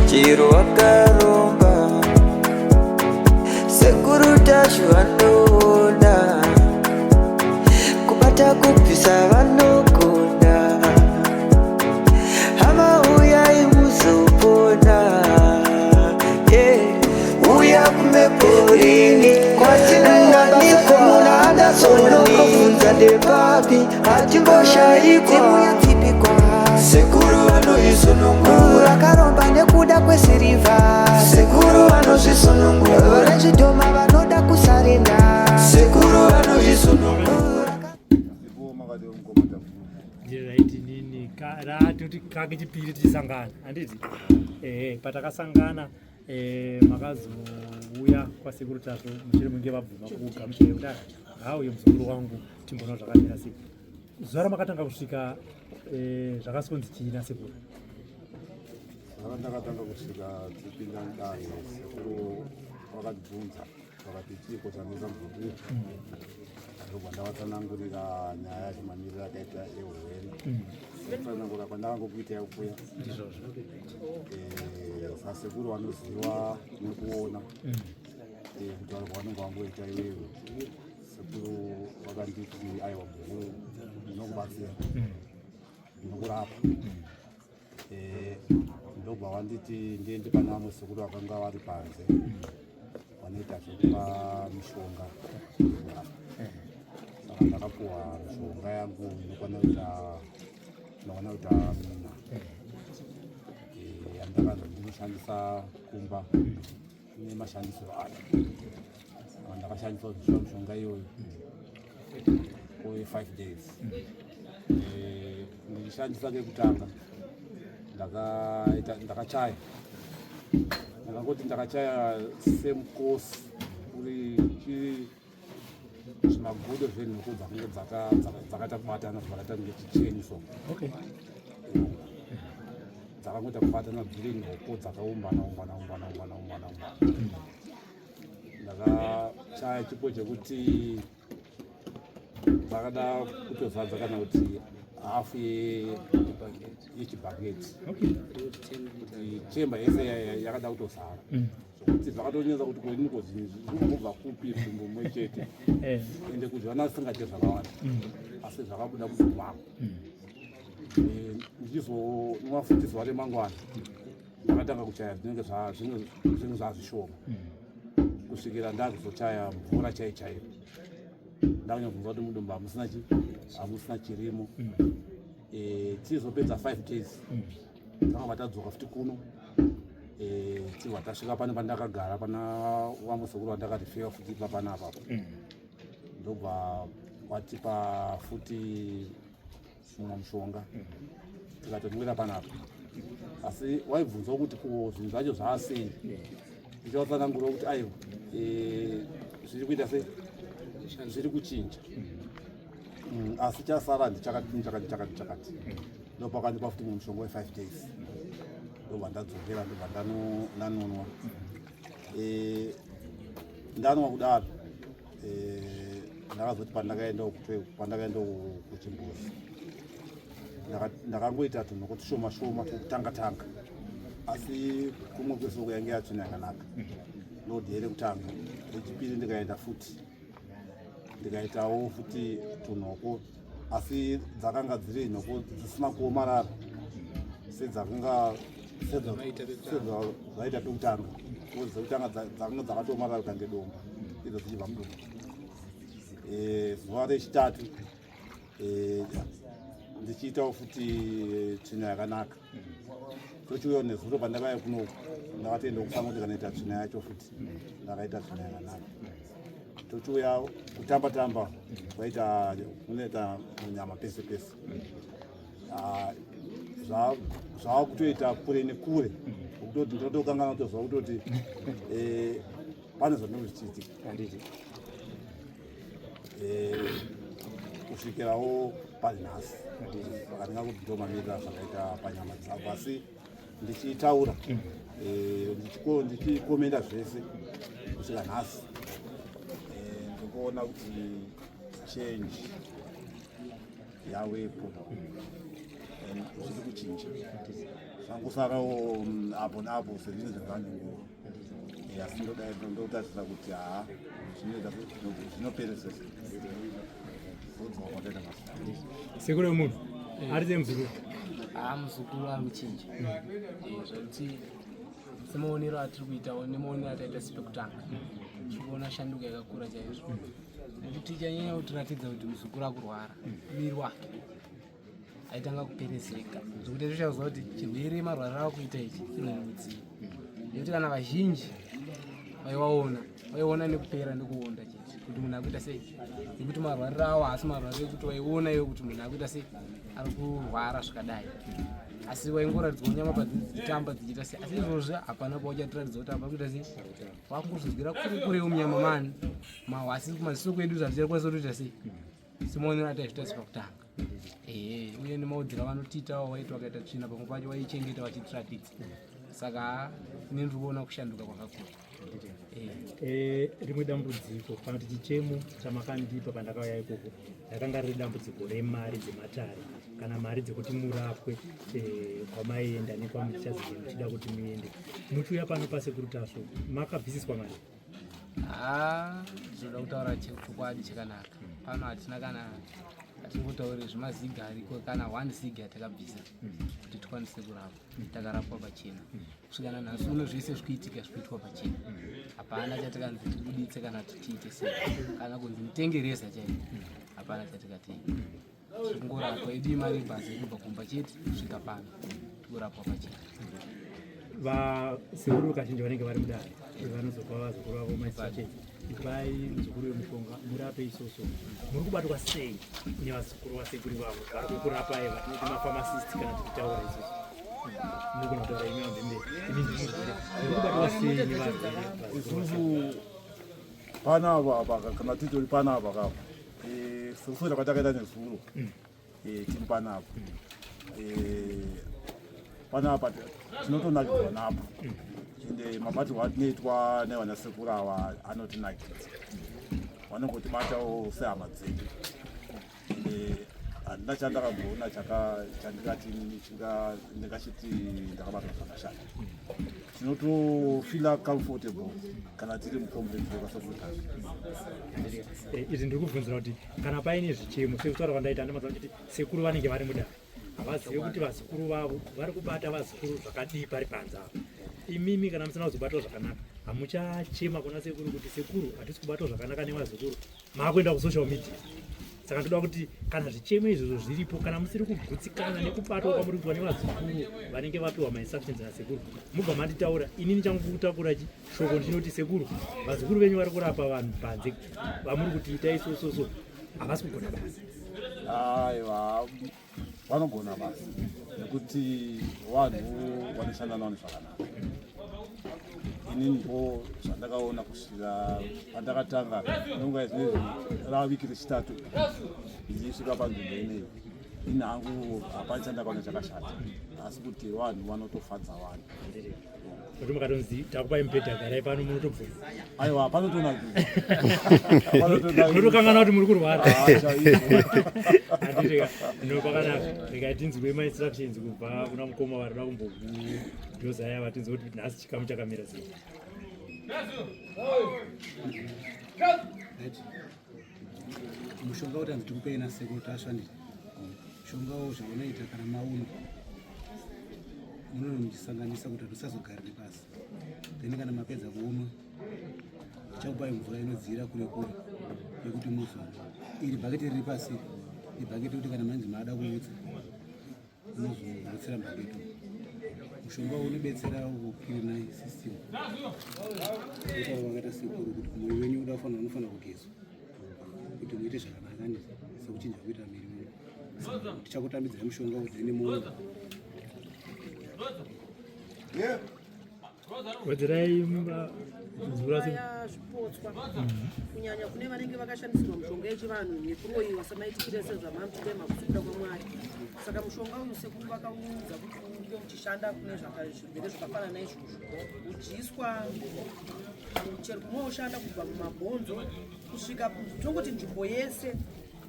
Chero wakaromba, Sekuru Tasvu vanoona, kubata kubvisa vanogona. Hama, uyai muzopona, yeah. Uya kumeporini kwatinowanikwa muna Anderson, ndepapi hatimboshaikwa. Sekuru vanoisunungura. Vakaromba nekuda kwesirivha. Sekuru vanozvisunungura. Vezvidhoma vanoda kusarenda. Sekuru vanozvisunungura. Ndiright nini ratoti kake chipiri tichisangana, handiti? Ehe, patakasangana makazouya kwaSekuru Tasvu mushure munge vabvuma kugamuchira kuti hauye muzukuru wangu, timboona zvakamira sei. Zuva ramakatanga kusvika zvakasonzi chii nasekuru? Saka ndakatanga kusvika tipinda mudare, sekuru vakatibvunza, vakati, "Chiiko chanetsa muzukuru?" Ndobva ndavatsanangurira nyaya yacho, mamiriro akaita eurwere, kutsanangura kwandakangokuita kuya. Ndizvozvo. Sasekuru vanoziva nekuona kutaura kwavanenge vangoita iwewe, sekuru vakanditi, "Aiwa muzukuru, ndinokubatsira, ndinokurapa." Ndobva vanditi ndiende pane vamwe sekuru vakanga vari panze vanoita zvekupa mishonga yekurapa. Saka ndakapuwa mishonga yangu inokwana kuita 4 yandakanzi ndinoshandisa kumba nemashandisiro ayo. Saka ndakashandisa mishonga iyoyo for 5 days. Ndichishandisa kekutanga ndakaita ndakachaya, ndakangoti ndakachaya semukosi uri chiri zvimagodo zvenhuku dzakange dzakaita kubatana, zvakaita kunge chicheni so. Dzakangoita kubatana dziri nhoko dzakaumbana umbana umbana umbana umbana umbana. Ndakachaya chipo chekuti dzakada kutozadza kana kuti hafu yechibhaketi, kuti chemba yese yakada kutozara, zvokuti zvakatonyatsa kuti koiniko zvinhu zvinongobva kupi mudumbu mumwe chete. Ende kuzviona singadye zvakawanda, asi zvakabuda mudumbu mangu. Ndichizonwa futi zuva remangwana, ndakatanga kuchaya zvinenge zvazvishoma kusvikira ndakuzochaya mvura chai chaiyo. Ndakunyabvunza kuti mudumbu hamusina chi hamusina chirimo. Tichizopedza 5 days, takabva tadzoka futi kuno. Tibva tasvika pane pandakagara pana vamwe sekuru vandakareferwa futi ipapana apapo, ndobva watipa futi mumwe mushonga, tikatonwira panapa. Asi waibvunzawo kuti ko zvinhu zvacho zvaasei, ndichivatsanangura kuti aiwa, zviri kuita sei, zviri kuchinja. Asi chasara ndichakati, chakati, chakati, chakati. Ndopakandipa futi mumwe mushonga we5 days, ndobva ndadzokera, ndobva ndanonwa. Ndanwa kudaro, ndakazoti pandakaenda kuchimbuzi, ndakangoita tunhoko tushoma shoma twekutanga tanga, asi kumwe kwesoko yange yatsvina yakanaka. Ndodhi rekutanga, rechipiri ndikaenda futi, ndikaitawo futi tunhoko, asi dzakanga dziri nhoko dzisina kuomarara sedzakanga sedzvaita pekutanga. Dzekutanga dzakanga dzakatoomarara kunge dombo, idzo dzichibva mudombo. Zuva rechitatu ndichiitawo futi tsvina yakanaka. Tochiuyawo nezuro pandakauya kunoku, ndakatoenda kusango, ndikanoita tsvina yacho futi, ndakaita tsvina yakanaka. Tochiuya kutamba tamba kwaita kunoita munyama pese pese. Ah, zvava kutoita kure nekure, kutoti ndinotokanganwa kutozva kutoti pane zvandinenge zvichiitika. Handiti? Kusvikirawo pari nhasi. Saka ndingakuti ndomamirira zvakaita panyama dzangu, asi ndichitaura ndichikomenda zvese kusvika nhasi, ndikuona kuti change yawepo and zviri kuchinja. Zvangosarawo apo neapo sezvinhu zvagara nenguva. Asi ndotarisira kuti haa zvinoita zvinoperesa zodzoka kwakaita masa. Sekuru wemunhu ari sei muzukuru? Haa, muzukuru ari kuchinja. Zvekuti semaonero atiri kuitawo nemaonero ataita sipekutanga, tiri kuona shanduko yakakura chaizvo, nekuti chanyanya kutiratidza kuti muzukuru akurwara, muviri wake aitanga kuperezeka, zvekuti tochaziva kuti chirwere marwariro akuita ichi chirwere rudzii, nekuti kana vazhinji vaiwaona vaiona nekupera nekuonda chete kuti munhu akuita sei, nekuti marwariro awo haasi marwariro ekuti waiona iwe kuti munhu akuita sei, ari kurwara zvakadai, asi waingoratidzwa nyama padzinenge dzichitamba dzichiita sei. Asi izvozvi hapana pauchatiratidza kuti apa kuita sei, wakungozvinzwira kure kurewo munyama mani mawo, asi kumaziso kwedu zvatichakwanisa kutoita sei semaonero ataizvita sepakutanga. Ehe, uye nemaudziro avanotiitawo, waiti wakaita tsvina pamwe pacho waichengeta vachitiratidza, saka ini ndiri kuona kushanduka kwakakura. Rimwe dambudziko kana kuti chichemo chamakandipa pandakauya ikoko rakanga riri dambudziko remari dzematare kana mari dzekuti murapwe kwamaienda nekwamuchazenge muchida kuti muende. Muchiuya pano paSekuru Tasvu makabvisiswa mari? Haa, ndinoda kutaura chokwadi chakanaka, pano hatina kana hatingotauri zvemaziga ariko, kana one zig yatakabvisa kuti tikwanise kurapwa. Takarapwa pachena kusvika nanhasi uno. Zvese zvikuitika zvikuitwa pachena, hapana chatikanzi tibuditse kana kuti tiite sei, kana kunzi mutengereza chaivo, hapana chatikatenga. Tiri kungorapwa yedu imari bhazi yekubva kumba chete kusvika pano, tikurapwa pachena. Vasekuru kazhinji vanenge vari mudare vanozopa vazukuru vavo mainstructions, ipai muzukuru wemushonga murape isoso. Muri kubatwa sei nevazukuru vasekuru vavo vari kukurapai, vatinoti mapharmacist kana tichitaura isusu? Munogona kutaura imi vambemberi, imi ndimurwere, muri kubatwa sei nevarwere vazukuru vasekuru? Isusu panapa apa, kana titori panapa kapa, sekuswera kwatakaita nezuro tiri panapa, panapa tinotonakidzwa napo, ende mabatirwo atinoitwa nevanasekuru ava anotinakidza, vanongotibatawo sehama dzedu, ende handina chandakamboona chandingati ndingachiti ndakabatwa zvakashata. Tinotofeela comfortable kana tiri mucomplex yekasekuru Tasvu. Izvi ndiri kubvunzira kuti kana paine zvichemo, sekutaura kwandaita, andamaza kuti sekuru vanenge vari mudare havazivi kuti vazukuru vavo vari kubata vazukuru zvakadii pari panze apa. Imimi kana musina kuzobatwa zvakanaka, hamuchachema kuna sekuru kuti sekuru hatisi kubatwa zvakanaka nevazukuru, maakuenda kusocial media. Saka ndoda kuti kana zvichemo izvozvo zviripo, kana musiri kugutsikana nekubatwa kwamuri kuitwa nevazukuru vanenge vapiwa mainstructions nasekuru, mubva manditaura. Inini changu kutakura shoko ndinoti sekuru, vazukuru venyu vari kurapa vanhu panze vamuri kuti itai so so so, havasi kugona basa. Aiwa, vanogona basa, nekuti vanhu vanoshanda navanhu zvakanaka. Inini ndo zvandakaona kusvika pandakatanga, nonga izvinezvi rava wiki rechitatu ndichisvika panzvimbo ineyi. Ini hangu hapana chandakaona chakashata, asi kuti vanhu vanotofadza vanhu. Kuti mukatonzi takupai mubhedha, garai pano, munotobvuma? Aiwa, panotonakidza. Munotokanganwa kuti muri kurwara, handitika? No, pakanaka. Regai tinzwe mainstructions kubva kuna mukoma vari kuda kumbokudhozaya, vatinzwe kuti nhasi chikamu chakamira sei. Right. Mushonga kuti anzi tikupei nasekuru Tasvu, anditi mushonga zvaunoita kana maunwa munono muchisanganisa kuti musazogarire pasi, then kana mapedza kuumwa tichakupai mvura inodziyira kure kure yekuti muzomwa. Iri bhaketi riri pasi ibhaketi kuti kana manzi maada kuutsa munozorutsira bhaketi. Mushonga uyu unobetsera kucleana system, utaura vakaita sekuru kuti mwoyo wenyu uda kufanira unofanira kugezwa kuti muite zvakanaka, ndizvo sekuchinja kuita miri wenyu. Tichakutambidzai mushonga kuti nemoyo. Wedzerai mvura. Vaya zvipotswa, kunyanya kune vanenge vakashandisirwa mishonga yechivanhu yekuroyiwa samaitikire sezvamamutema kusukuda kwaMwari. Saka mushonga uyu sekuru vakaudza kuti unge uchishanda kune zvirwere zvakafanana naizvozvo, udyiswa chero kunoshanda kubva mumabhonzo kusvika tongoti nzvimbo yese,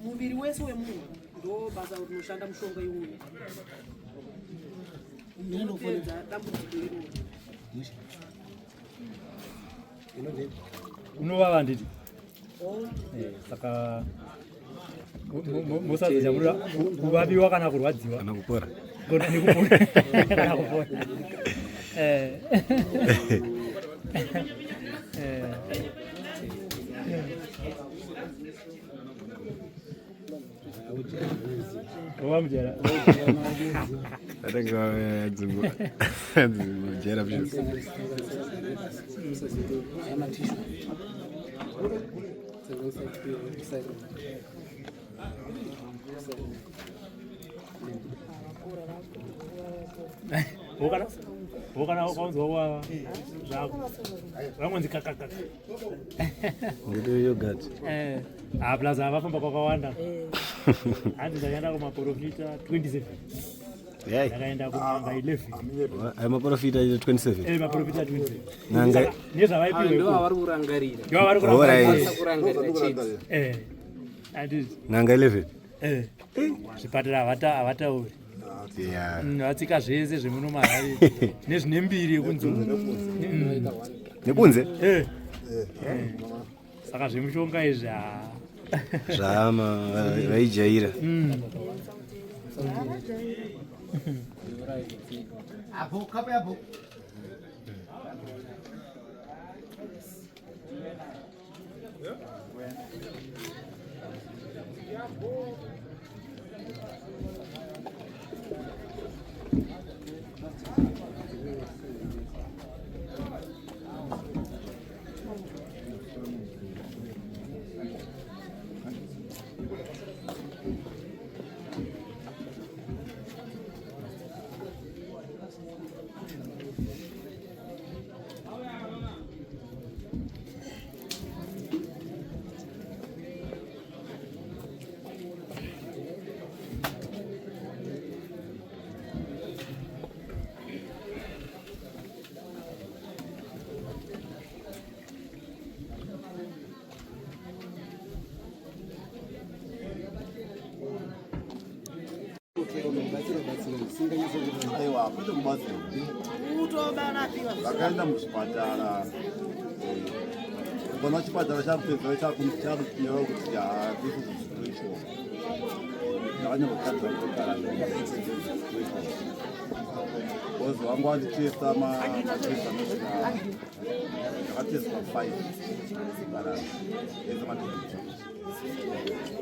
muviri wese wemunhu, ndo basa rinoshanda mushonga iwoyo. Unopedza dambudziko iroro. Unovava handiti? Saka musazoita munoda kuvaviwa kana kurwadziwa kana kupora Kana nekupora. Kana kupora. Wamujera. Atanga dzimujera zvinhu. Wokana ukaunzwa wa zvako. Vangonzi kakakaka. Ngeti yogurt. Ah, plus havafamba kwakawanda. Hanzi ndakaenda kumaprofita 27. Yai. Ndakaenda kun'anga 11. Ayo maprofita 27. Maprofita 27. N'anga Nezvavaipiwa Ava ndo ikoko. avari kurangarira. Ndivo vari Alright. kurangarira. Kurangarira chete. Handiti. N'anga 11. Zvipatara havatauri. Yeah. Vatsika zvese zvemuno maHarare nezvine mbiri yekunzi. Nekunze? Saka zvemushonga izvi ha. Zvama vaijaira. Aiwa, kwete kubatsira. Kutobarapiwa. Vakaenda muzvipatara, ukaona chipatara chakupedzera chakunyora kuti this is spiritual. Ndakanyambokadza kugara spiritual. Because vangu vanditesta matest anosvika, ndakatestwa 5 barara ese manegatives.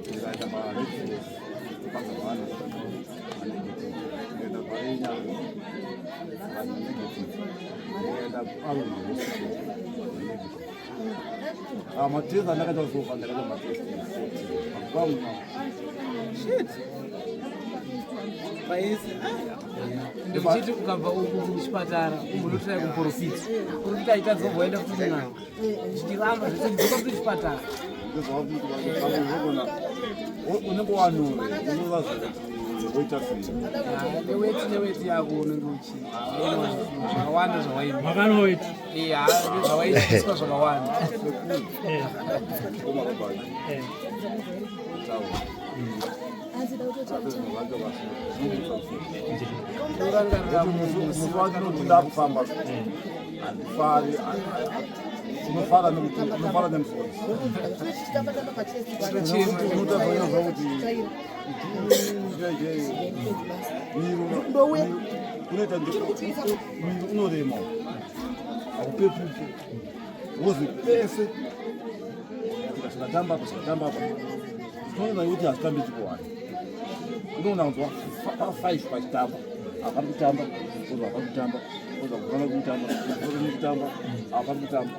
Ndikaenda paRed Cross pagavana manegative, ndikaenda parenyaro manegative, ndikaenda kuAruna Hospital manegative. Matest andakaita sofa, ndakaita matest 14 pakwangu. Shit. Ndikuchiti ukabva uku kuchipatara umbonotoya kuprofita, profita aitadza kuenda futi kun'anga, zvichiramba zvese kudzoka futi kuchipatara. Unenge wanore unovaziva kuti woita sei. Neweti neweti yako unenge uchi zvakawanda zvawaimba. Makanoweti. Zvawaiiswa zvakawanda. Musi wandinoti ndakufamba handifari, unofara nekuti unofara nemusodzi, unotazoinazva kuti miro unoita miro unorema, haupepuke, wozi pese tikatamba apa, tikatamba apa, tinoona kuti hazvitambi chikuwani. Unoona kunzwa pa5 pachitamba, hapari kutamba, ozwa hapari kutamba, ozwa kufana kutamba, kufana kutamba, hapari kutamba.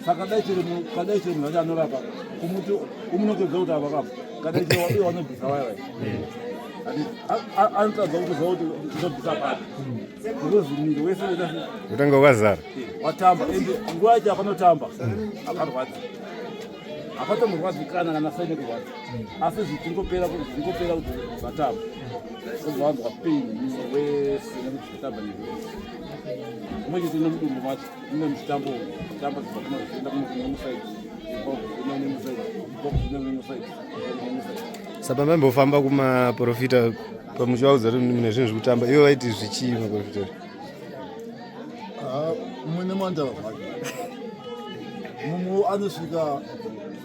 Saka dai chero kadai chero munhu acho anorapa kumuti umunotodza kuti apa kapo kadai chero iye wanobvisa waya waya anotadza kutoziva kuti ndobvisa papi, because miri wese Utanga wakazara. Watamba, ende nguva yacho apanotamba aparwadzi, hapatomborwadzi kana kana saine kurwadza, asi zvichingopera zvingopera kuti zvatamba, obva wanzwa pain miri wese nekuti zvatamba miri wese. Umwe chete nemudumbu macho mune muchitambo kutamba kubva kunoenda kunomusaidi, kubva nemusaidi, kubva nemusaidi, kubva nemusaidi. Saka maimbofamba kumaprofita Pamuchivaudza kuti mune zvinhu zviri kutamba, ivo vaiti zvichii maprofita? Ah, mumwe nemwandava zvake, mumwe anosvika,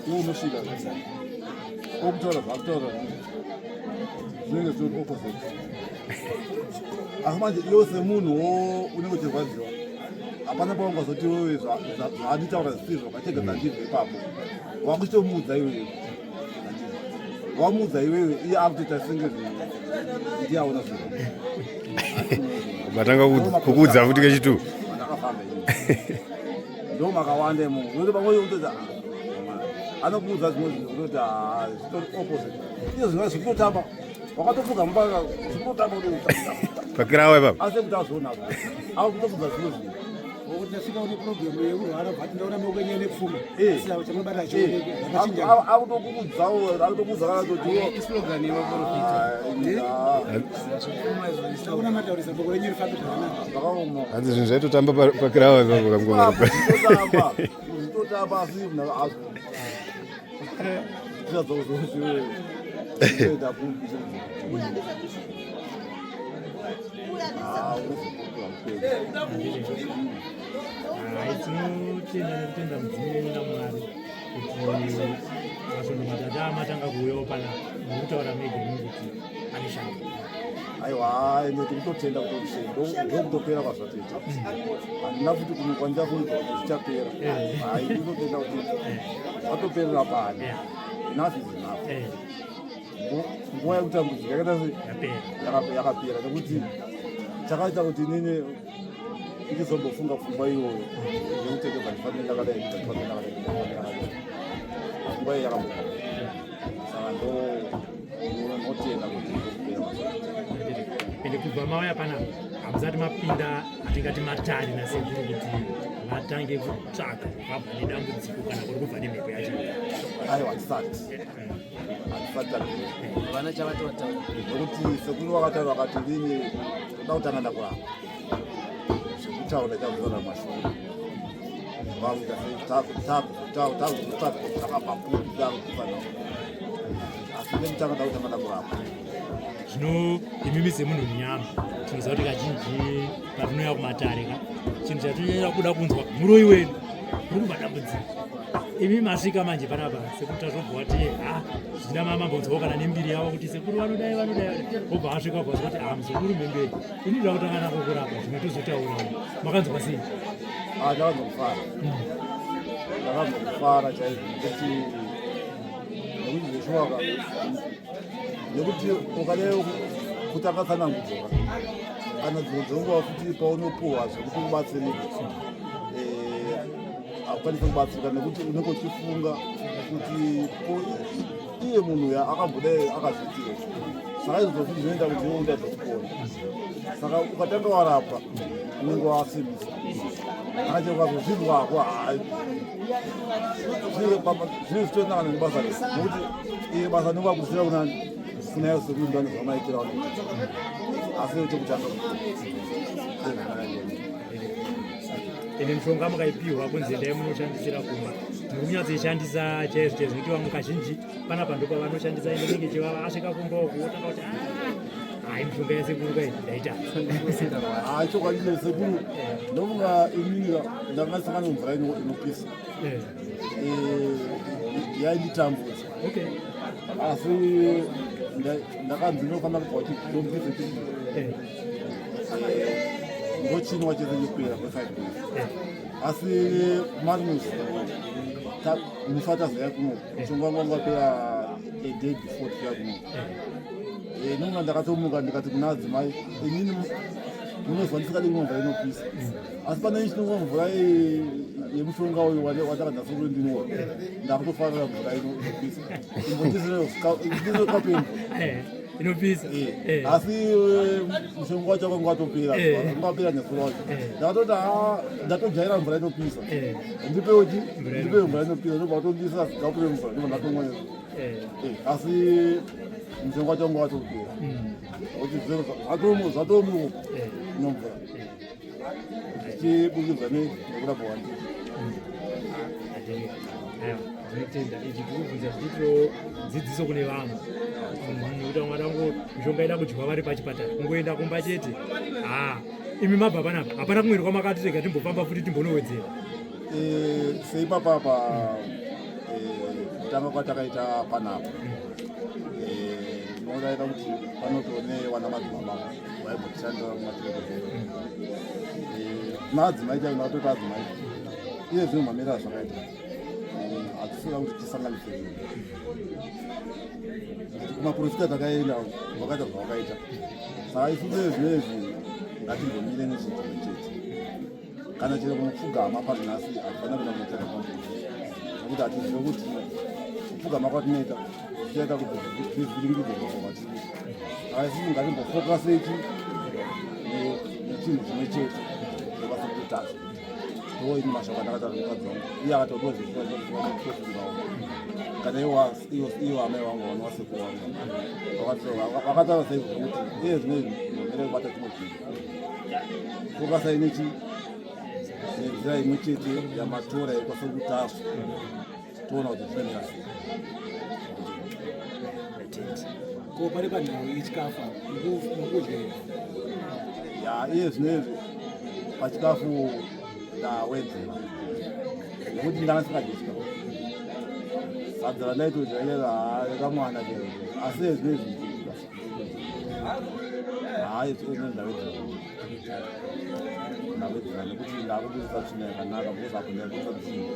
iwe unosvika okutaura zvakutaura zvinenge zvitori opposite, asi manje iwe semunhuwo unenge uchirwadziwa, hapana paungazoti wewe zvaanditaura zvisizvo, ukachega zvandibva ipapo, wakuchitomuudza iwewe, wamuudza iwewe, iye akutoita senge ndiye aona zvinhu. Matanga kukuudza futi kechitu. Ndakafamba ini ndo makawanda imomo, nokuti pamwe utoita anokuudza zvimwe zvinhu kutoti zvitori opposite, izvo zvinova zvikutotamba wakatofuga mubaka zvikutotamba. Pakirawa ipapo. Asi kuti azvionazvo akutofudza zvimwe zvinhu. Wokuti ndasvika une problem yekurwara, but ndaona maoko enyu ane pfuma. Saka chamabata chioneke zvakachinja. Akutokuudzawo, akutokuudza kana kuti Islogan yevaprofita. Hakuna mataurisa, boko renyu rifambe zvakanaka. Zvakaoma. Hanzi zvinhu zvaitotamba pakirawa ipapo kamugomero. Zvitotamba, asi munhu azvo zvichadzozoita kupi? Hai, tinotenda nekutenda mudzimu yenyu naMwari kuti masvondo 3 amatanga kuuyawo panapa, murikutaura mega imi kuti ane shanduko. Aiwa, ende tikutotenda kuti ndokutopera kwazvatoita, handina futi kumwe kwandichafunidza kuti zvichapera. Hai, ndinotenda kuti zvatoperera pani. Enough is enough. Nguva yekutambudzika yakaita sei? Yapera. Yakapera, nekuti chakaita kuti inini ndizombofunga pfungwa iyoyo yekuti ndobva ndifanire ndakadai, ndobva ndifanire ndakadai, ndobva ndifanire ndakadai, pfungwa iyo yakamboka, saka ndo ndinotenda kuti ndokupera kwazvatoita. Ende kubva mauya panapa hamusati mapinda hatingati matare nasekuru kuti vatange kutsvaka kwabva nedambudziko kana kuri kubva nemhepo yacho? Aiwa, hatisati, hatisati tapinda. Vana chavati vataura. Nekuti sekuru vakataura vakati ndini toda kutanga ndakurapa, zvekutaura chakuzora mashoko vakuita takuzotsvaga takabva kupi takufanira, asi nekutanga ndakutanga ndakurapa. Zvino imimi semunhu munyama, tinoziva kuti kazhinji patinouya kumatare ka, chinhu chatonyanya kuda kunzwa muroi wedu uri kubva dambudziko. Imi masvika manje panapa, sekuru tazvobva wati ha zvina mamambonzwawo kana nembiri yavo kuti sekuru vanodai vanodai, wobva asvika wabva kuti ha muzukuru mbemberi, ini ndoda kutanga nako kurapa, zvimwe tozotaurawo. Makanzwa sei? Ah, ndakanzwa kufara, ndakanzwa kufara chaizvo, nekuti zveshuwaka, nekuti ukadai kutanga tsanangudzo kana dzimwe dzenguva futi paunopuhwa zvekuti ubatsirike, haukwanisi kubatsirika nekuti unenge uchifunga kuti iye munhu uya akambodai akazviitira, saka izvozvo futi zvinoita kuti iwe uda zvechikoro, saka ukatanga warapwa unenge wasimbisa, kana chero ukazozvinzwako zvinenge zvitonangana nebasa rese, nekuti iye basa ndingakusira kuna kuna sekuru ndani zvamaitira vanoita, asi chekutanga. Ende mishonga mukaipiwa kunzi endai munoshandisira kumba, muri kunyatsoishandisa chaizvo chaizvo? Nekuti vamwe kazhinji panapa ndo pavanoshandisa, ende inenge chivava, asvika kumba uku wotanga kuti "Ah, hai, mishonga yasekuru kai ndaita." Ah, chokwadi nesekuru, ndofunga inini ndanga mvura inopisa. Yainditambudza. Asi ndakanzi ndinofanira kubva chitombise chii, ndochinwa chese chopera kwe5 days. Asi Magnus musi watazoya kuno, mushonga wangu wanga wapera a day before tifika kuno. Nonga ndakatomuka ndikati kuna adzimai, inini munozwa ndisingadi kumwa mvura inopisa, asi pane chinonwa mvura yemushonga uyu watakadza sekuru ndinwa, ndakutofarira mvura inopisa, imbondisire kapu yemvura. Inopisa. Asi mushonga wacho wakanga watopera. Wanga wapera nezuro wacho. Ndakatoti ha, ndatojaira mvura inopisa. Ndipewo chi, ndipewo mvura inopisa, ndobva watondisa kapu yemvura, ndobva ndatomwa izvo. Asi mushonga wacho wanga watopera, kuti zvatomuka nomvura zvichibukidza nekurapa wandii. Aiwa, ndinotenda. Izvi tiri kubvunza zvichiitirawo dzidziso kune vamwe, nekuti vamwe vadango mishonga ida kudyiwa vari pachipatara, kungoenda kumba chete. Ha, imi mabva panapa, hapana kumwiri kwamakati rega timbofamba futi timbonowedzera? Seipapapa kutanga kwatakaita panapa, tinodaira kuti panotone wana madzibaba vaimbotishandira kumatireko. Madzimai chaivo ndakatoti adzimai iye zvino mamira azvakaita, hatisida kuti tisanganise zvinhu. Kumaprofita takaenda, vakaita zvavakaita, saka isu iye zvinezvi ngatimbomire nechinhu chimwe chete. Kana chero kunopfugama pari nhasi, hatifanira kuenda kunotsvaga pambuzi, nekuti hatizive kuti kupfugama kwatinoita zvichaita kuti zvivhiringidze zvobva kwatiri. Saka isusu ngatimbofokaseki nechinhu chimwe chete zvokwasekutasa. Ndoini mashoko andakataura nemukadzi wangu, iye akati ndozvitofungawo kana iwo amai vangu vanovasekuru vangu vakataura saizvozvo kuti iye zvino izvi kubata chimwe chinhu, fokasai nechi nenzira imwe chete yamatora yekwasekutasa, toona kuti zvinomira sei. Ko pari panhau yechikafu apa, mukudya here? Ya, iye zvinezvi pachikafu ndawedzera, nekuti ndanga singadyi chikafu. Sadza randaitodya rekamwana chero, asi iye zvinezvi ndikudya. Hayi, ndawedzera, ndawedzera nekuti ndakubudisa tsvina yakanaka, because apo ndaibudisa tsvina.